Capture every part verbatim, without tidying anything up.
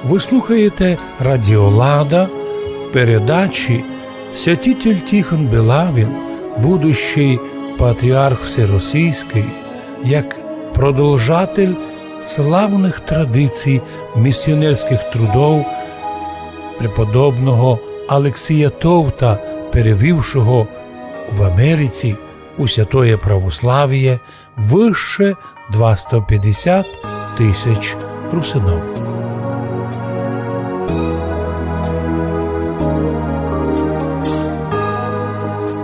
Вы слухаєте Радіо Лада в передачі «Святитель Тихон Белавін, будущий патріарх всеросійськый», як продолжатель славных традицій місіонерськых трудов преподобного Алексія Товта, перевівшого в Америці у святоє православіє выше двасто пятдесят тисяч русинов.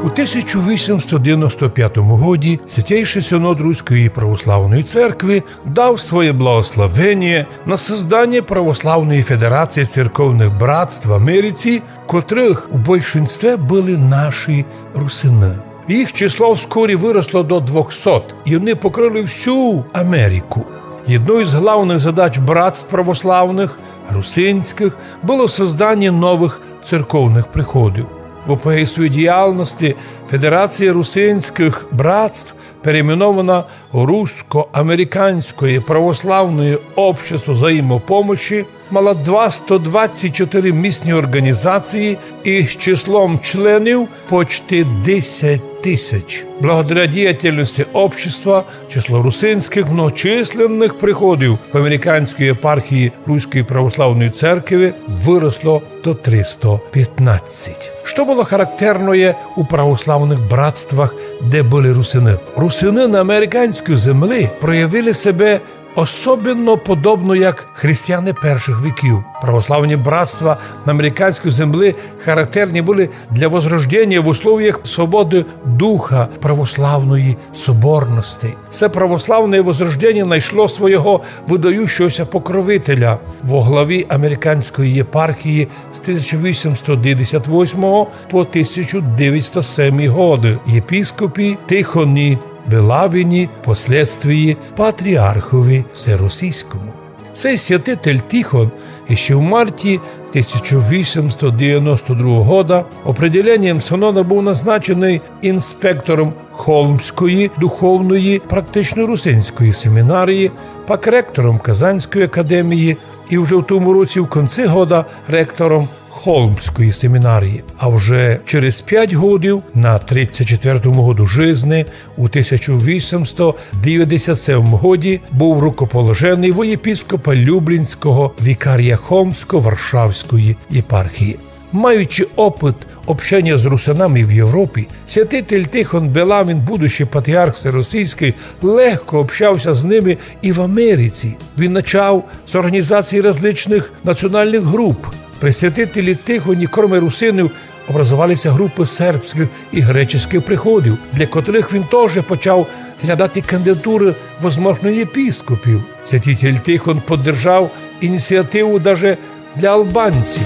У тисяча вісімсот девяносто пятому годі Святейшый Синод Руської Православної Церкви дав своє благословеніє на создання Православної Федерації церковных братств в Америці, котрых у большинстве были наші русины. Їх число вскорі выросло до двохсот, і они покрыли всю Америку. Єдною з главных задач братств православных, русинськых, было создання новых церковных приходів. В апогеї своєї діяльности Федерація русинськых братств, перейменована Русско-американськоє православноє общество взаємопомощі, мала двасто двадцять чотыри місні орґанізації із числом членів почти десять тисяч. Благодаря діятельности общества число русинськых многочисленных приходів в американській єпархії Руської православної церкви выросло до триста пятнадцять. Што было характерноє у православных братствах, де были русины? Русины на американській землі проявили себе особенно подобно як християни першых віків. Православні братства на американській землі характерні были для возрожденя в условіях свободы духа православної соборности. Се православне возрожденя найшло свого выдаючого ся покровителя во главі американської єпархії з тисяча вісімсот девятдесят восьмого по тисяча девятсот семый годы, єпископі Тихоні Белавіні, впоследствії патріархові всеросійському. Сей святитель Тихон іщи в марті тисяча вісімсот девяносто другого года определенням синода быв назначеный інспектором Холмської духовної практично-русинської семінарії, пак ректором Казанської академії і вже в тому році в конці года ректором Холмської семінарії. А вже через пять годів, на тридцять четвертому году жизни, у тисяча вісімсот девятдесят семому годі, быв рукоположеный во єпископа Люблінського вікарія Холмсько-Варшавської єпархії. Маючи опыт общеня з русинами в Європі, святитель Тихон Белавін, будущий патріарх всеросійськый, легко общав ся з ними і в Америці. Він начав з орґанізації различных націоналных груп. При святителі Тихоні, кроме русинів, образовали ся групы сербськых і греческых приходів, для котрых він тоже почав глядати кандидатуры возможных єпископів. Святитель Тихон поддержав ініціативу даже для албанців.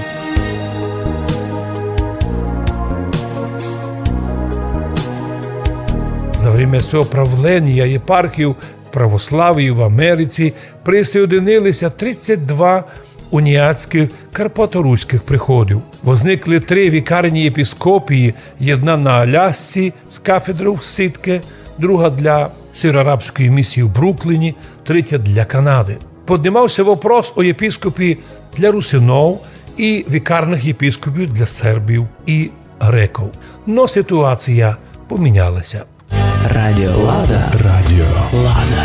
За время свого правленія єпархію православії в Америці присоєдинили ся тридцять два уніатськых карпаторуськых приходів. Возникли три вікарні єпископії, єдна на Алясці з кафедров в Ситке, друга для сівероарабської місії в Брукліні, третя для Канады. Поднимав ся вопрос о єпископі для русинов і вікарных єпископів для сербів і греков. Но ситуація поміняла ся. Радіо Лада. Радіо Лада.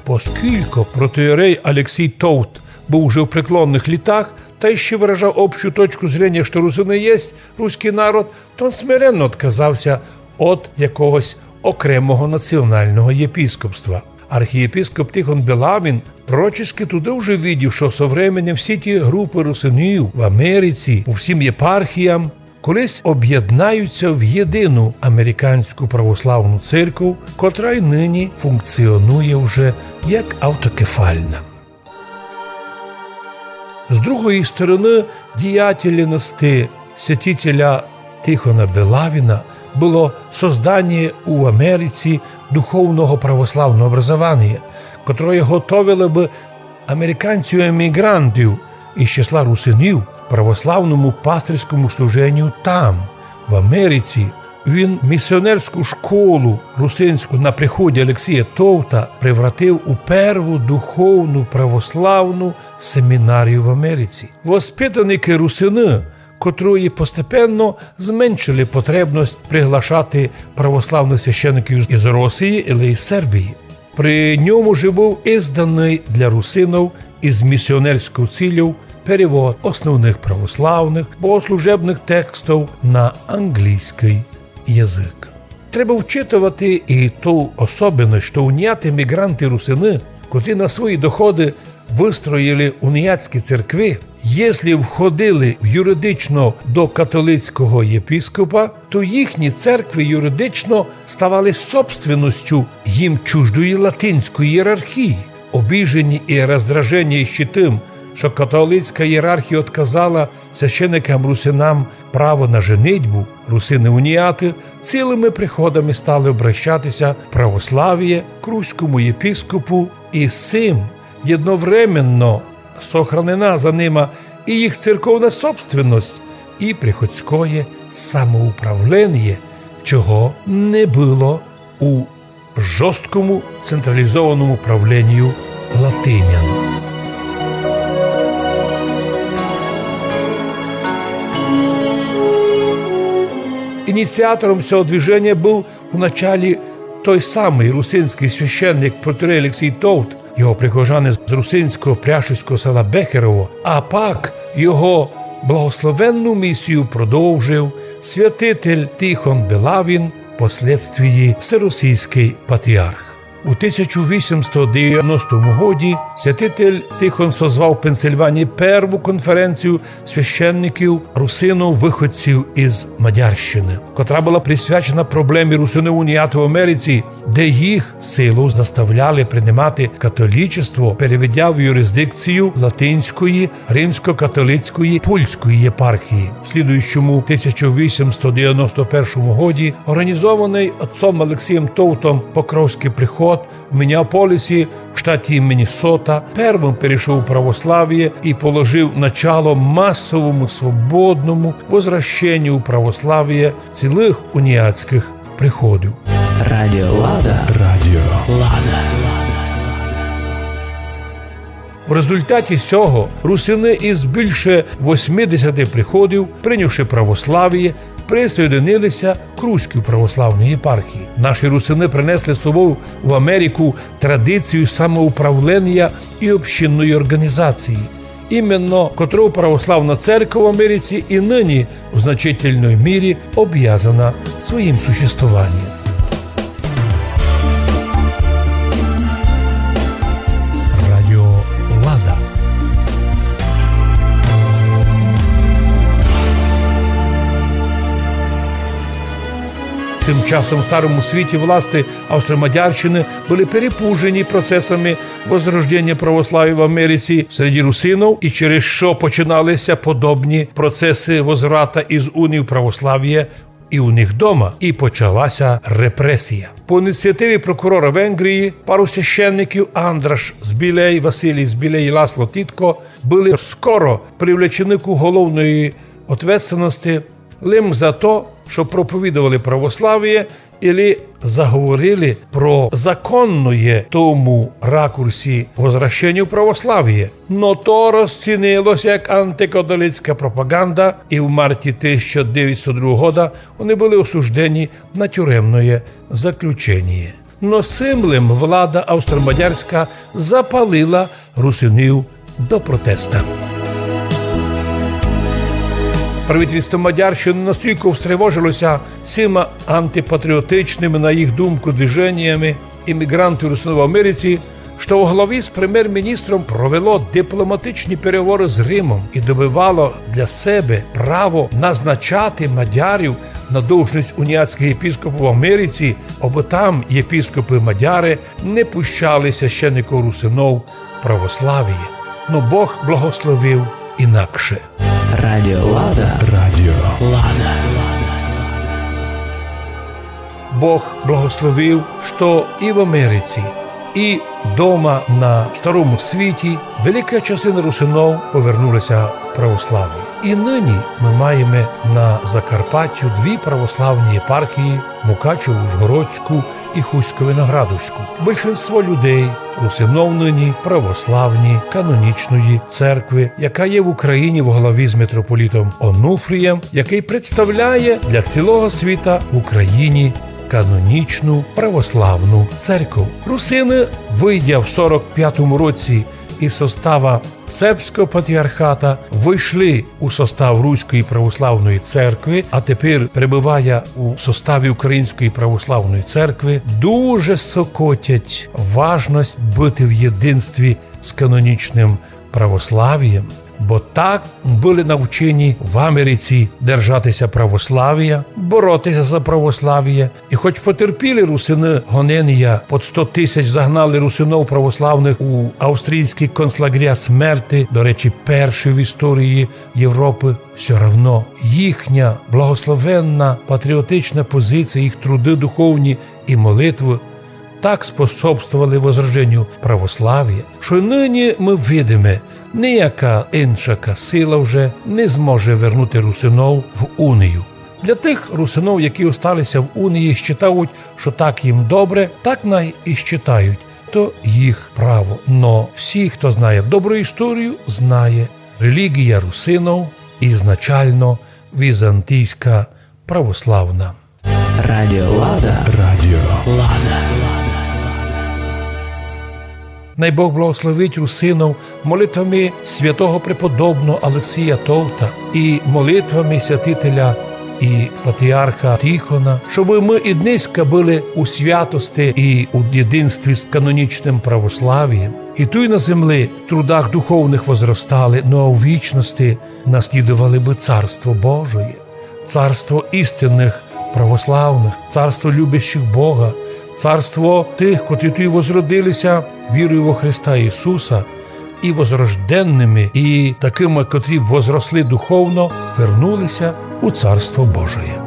Поскілько протоієрей Алексій Товт быв уже в преклонных літах, та іщи выражав общу точку зрения, што русины єсть руськый народ, то он смиренно отказав ся од якогось окремого націоналного єпископства. Архієпископ Тихон Белавін пророчески туды вже видів, што со временем всі ті групы русинів в Америці, по всім єпархіям, колись обєднають ся в єдину американську православну церкву, котра й нині функціонує вже як автокефальна. З другої стороны діятельности святителя Тихона Белавіна было созданіє у Америці духовного православного образованія, котроє готовило бы американців-еміґрантів із числа русинів православному пастирському служенію там, в Америці, Він місіонерську школу русинську на приході Алексія Товта превратив у перву духовну православну семінарію в Америці. Воспитанникы русины, котрої постепенно зменшили потребность приглашати православных священників із Росії, але й Сербії. При ньому же быв изданый для русинов із місіонерською ціллю перевод основных православных богослужебных текстов на англійськый язык. Треба вчитовати і ту особенность, што уніаты-мігранты-русины, котрі на свої доходы выстроїли уніатські церкви, єсли входили юридично до католицького єпископа, то їхні церкви юридично ставали собственностю їм чуждої латинської ієрархії. Обіжені і роздражені іщи тым, што католицька ієрархія отказала священикам-русинам право на женитьбу, русины-уніаты цілыми приходами стали обращати ся в православіє к руському єпископу, і сим єдновременно сохранена за нима і їх церковна собственность, і приходськоє самоуправленіє, чого не было у жорсткому централізованому правленію латинян. Ініціатором сього движеня быв у началі той самый русинськый священник протоієрей Алексій Товт, його прихожане з русинського пряшівського села Бехерово, а пак його благословенну місію продовжив святитель Тихон Белавін, впоследствії всеросійськый патріарх. У тисяча вісімсот девяностому годі святитель Тихон созвав в Пенсильванії перву конференцію священників-русинов, выходців із Мадярщины, котра была присвячена проблемі русинов-уніатів в Америці, де їх силов заставляли принимати католичество, переведя в юрисдикцію латинської римсько-католицької польської єпархії. В слідуючому тисяча вісімсот девяносто першому годі організованый отцом Алексієм Товтом Покровськый приход в Мінеаполісі в штаті Міннесота первым перейшов у православіє і положив начало масовому свободному возвращенню у православіє цілых уніатськых приходів. Радіо Лада. Радіо Лада. В результаті сього русины із більше восьмидесяти приходів, прийнявши православіє, присоєдинили ся к руській православній єпархії. Наші русины принесли з собою в Америку традицію самоуправленія і общинної організації, іменно котру православна церква в Америці і нині в значительной мірі обвязана своїм существованієм. Радіо Лада. Тым часом в Старому Світі власти Австро-Мадярщины были перепужені процесами возрождения православия в Америці серед русинов, і через што починали ся подобні процесы возврата из унії православія і у них дома, і почала ся репресія. По ініціативі прокурора Венгрії пару священників Андраш Збілей, Василій Збілей і Ласло Тітко были скоро привлечены к уголовної ответственности лим за то, што проповідовали православіє ілі заговорили про законноє тому ракурсі возвращеню православіє. Но то розцінило ся як антикатолицька пропаганда, і в марті тисяча девятсот другого года они были осуждені на тюремноє заключеніє. Но сим лим влада австро-мадярська запалила русинів до протеста. Правительство Мадярщины настілько встревожило ся сима антипатріотичными, на їх думку, движеніями імміґрантів русинов в Америці, што во главі з премєр-міністром провело дипломатичні переговоры з Римом і добивало для себе право назначати мадярів на должность уніатськых єпископів в Америці, абы там єпископы-мадяры не пущали священників русинов православіє. Но Бог благословив інакше. Радіо Лада. Радіо Лада. Бог благословив, што і в Америці, і дома на Старому Світі велика частина русинов повернула ся в православіє. І нині мы маєме на Закарпаттю дві православні єпархії: Мукачево-Ужгородську і Хусько-Виноградовську. Большинство людей, русинов нині, православні, канонічної церкви, яка є в Україні во главі з митрополітом Онуфрієм, якый представляє для цілого світа в Україні канонічну православну церков. Русины, выйдя в сорок пятому році из состава Сербського патріархата, вышли у состав Руської православної церкви, а тепер, пребывая у составі Української православної церкви, дуже сокотять важность быти в єдинстві з канонічным православієм, бо так были навчені в Америці держати ся православія, бороти ся за православіє. І хоч потерпіли русины гоненія, под сто тисяч загнали русинов православных у австрійські концлагеря смерти, до речі, перші в історії Європы, всьо равно їхня благословенна патріотична позиція, їх труды духовні і молитвы так способствовали возрожденню православія, што нині мы видиме, нияка иншака сила вже не зможе вернути русинов в унію. Для тых русинов, які остали ся в унії, считають, што так їм добре, так най і считають. То їх право. Но всі, хто знає добру історію, знає, релігія русинов ізначално візантійська православна. Радіо Лада. Радіо Лада. Най Бог благословить русинов молитвами святого преподобного Алексія Товта і молитвами святителя і патріарха Тихона, щоб мы і днеська были у святости і у єдинстві з канонічным православієм. І туй на землі в трудах духовных возростали, но а у вічности наслідовали бы Царство Божоє, царство істинных православных, царство любящих Бога, царство тых, котрі туй возродили ся вірою во Христа Ісуса, і возрожденными, і такыма, котрі возросли духовно, вернули ся у Царство Божоє.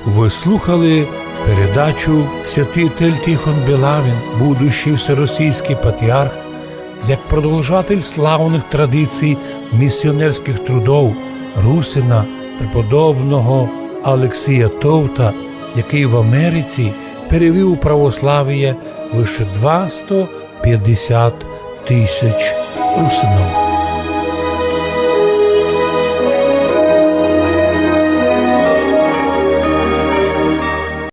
Вы слухали передачу «Святитель Тихон Белавин, будущий всеросійськый патріарх», як продовжатель славных традицій місіонерськых трудов русина преподобного Алексія Товта, якый в Америці перевів у православіє выше двасто пятдесят тисяч русинов.